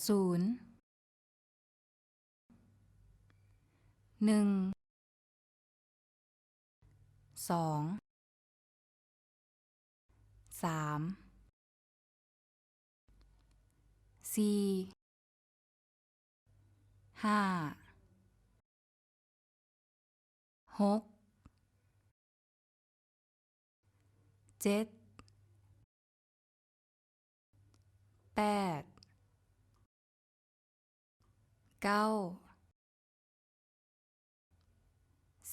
ສູນ ໜຶ່ງ ສອງ ສາມ ສີ່ ຫ້າ ຫົກ ເຈັດ ແປດ ເກົ້າ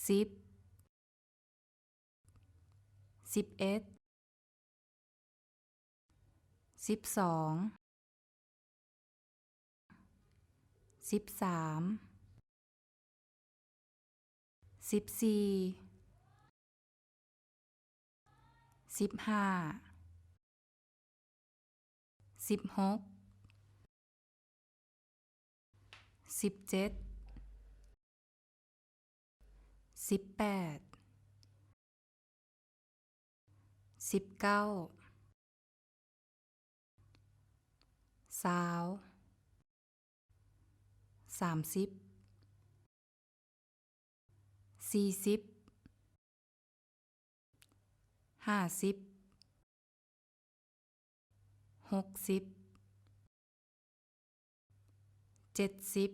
ສິບ ສິບເອັດ ສິບສອງ ສິບສາມ ສິບສີ່ ສິບຫ້າ ສິບຫົກ ສິບເຈັດ ສິບແປດ ສິບເກົ້າ ຊາວ ສາມສິບ ສີ່ສິບ ຫ້າສິບ ຫົກສິບ ເຈັດສິບ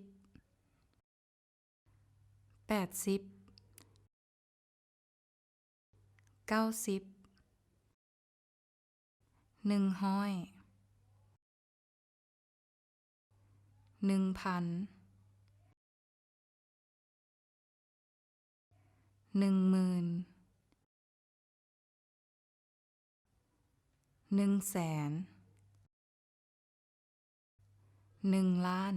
ແປດສິບ ເກົ້າສິບ ໜຶ່ງຮ້ອຍ ໜຶ່ງພັນ ໜຶ່ງໝື່ນ ໜຶ່ງແສນ ໜຶ່ງລ້ານ